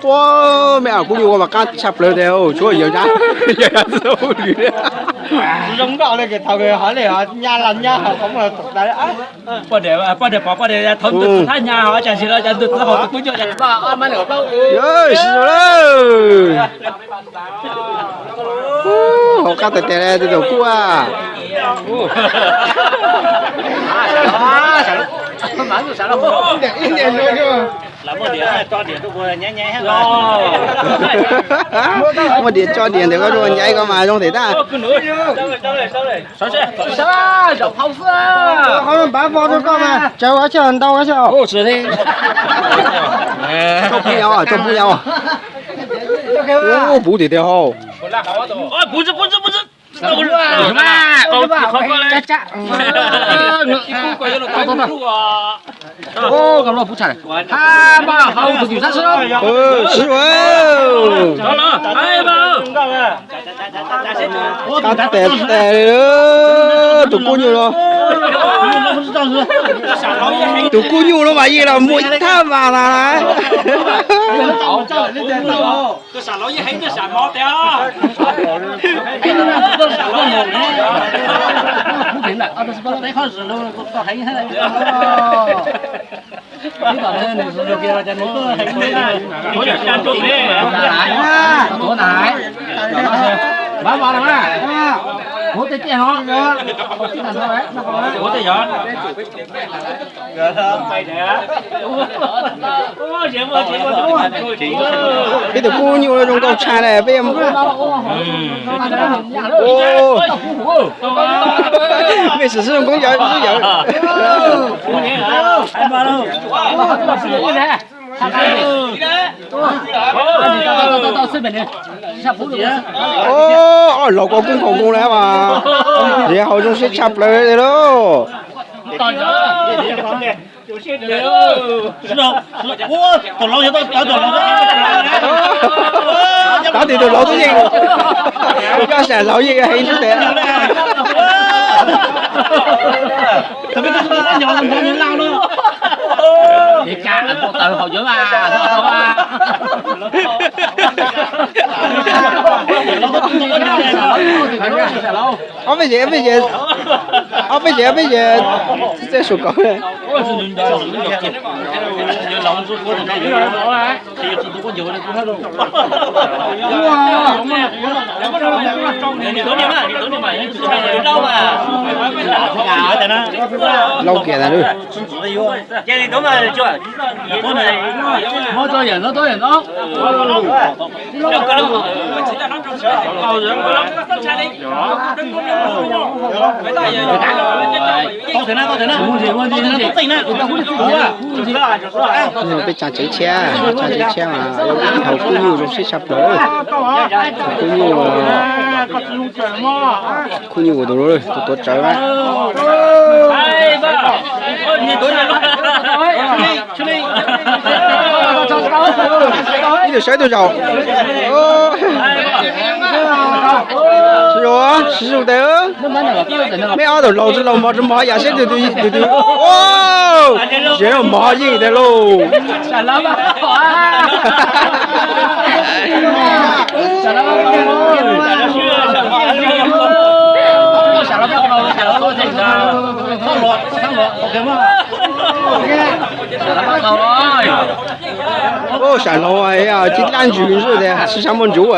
Ua, me ab kuj yuav ua mas qab tshaj plaws tiag, tshuav yawg dab, yawg dab txawj ua lwm. Zoo nkauj li, thaum hov li ho nyab los nyab ho qhov muag txog tas. Poj niam, poj niam pom poj niam thov ntu txiv thab nyab ho cas tsis los cas ntu txiv haus tus kub nyuj. Sib zoo lawm. Hauv qab tes tes li tus kub a. Muaj diam tso diam ntawm koj rau ncaim koj mas zoo tes tag. Tsaws ua tsi ntau ua tsi. Tsob pub nyab, tsob pub nyab. Ua puv tiag tiag hauj. Sib ua. Qab tes tes li tus kub nyuj los. Tus kub nyuj los mas yeej los muaj ib thaj mas na. Peb tus kub nyuj zoo nkauj tshaj na peb. Mej sim sib zoo koob yawm sib yawm. Ob laug ko kub nkaus nkaus na mas, yog haus zoo siab tshaj plaws li lauj. Tab sis tus laus twb yeej, yog sam laus yeej heev xwb tes. Ob peb yem, ob peb yem, ob peb yem, ob peb yem, txij txij suav kaum. Lauj kiag ntag. Peb tsaa tsev tshiab, tsaa tsev tshiab mas haus kub nyuj zoo siab tshaj plaws. Haus kub nyuj, kub nyuj ua tus, tus tuav tsawv na. Ib tug sawv ib tug zaum. Sib zoo, sib zoo tes. Mej ob tug laus tsi laus mov tsi mov yam seb tug tug tug. Tsis mov yeej tes lauj. Sam laug tib dlaab ntsws xwb tias sib sab muaj ntsuv.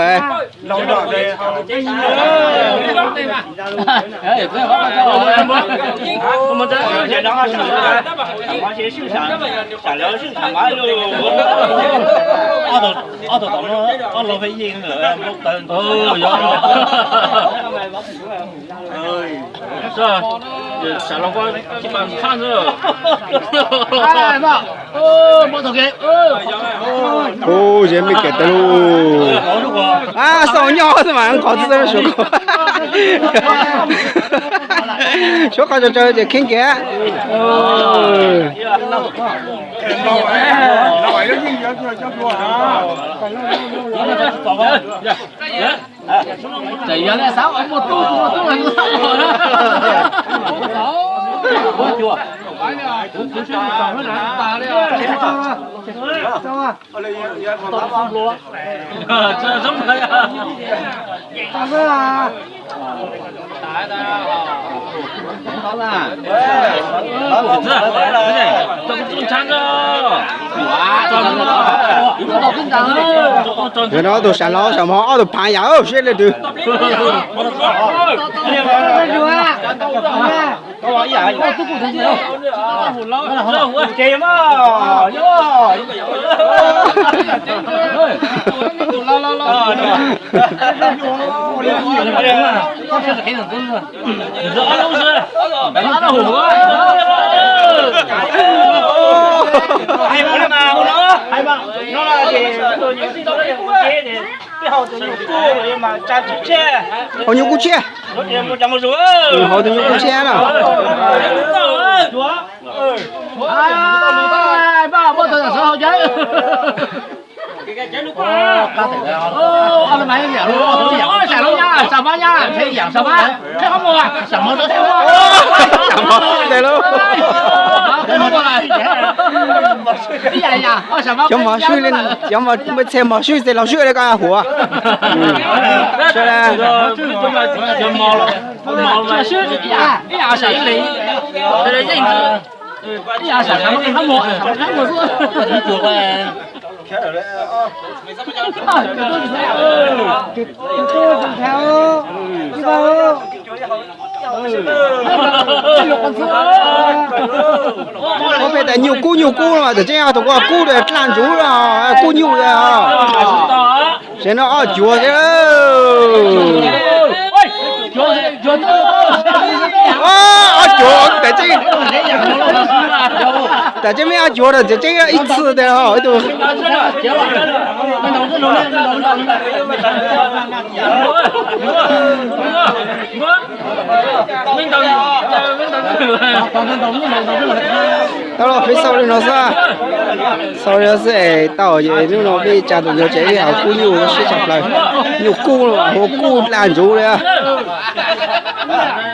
Ub, zeb mej kiag tag lauj. Xauj nyob xwb mas qhov txawj suav qhov, suav qhov tsaus tsaus ces kheej kiag. Txawm yog li xav ua muaj tub muaj tub los xav ua na. Yog no tus sam laug sam mos ob tug phav yam siab li twg. Hau nyuj kub tshiab. Hau tus nyuj kub tshiab na. Cov mos swj li, cov mos, txhia mos swj txhia laug swj li koj huav. Sawv daws. Ua peb tas nyuj kub nyuj kub no, tam tseeb yog tus kub dlaj ntsuv los kub nyuj os. Tam no ob cuag thiab. Ob cuag, tam tseeb, tam tseeb me ob cuag no, tam tseeb ib txhij tiag os ib tug. Tau los peb xaus li no xwb. Xaus li no xwb es tau, ces hnub no peb tsa tus nyuag tsev ib hauv kub nyuj siab tshaj plaws. Nyuj kub, hua kub dlaj ntsuv li.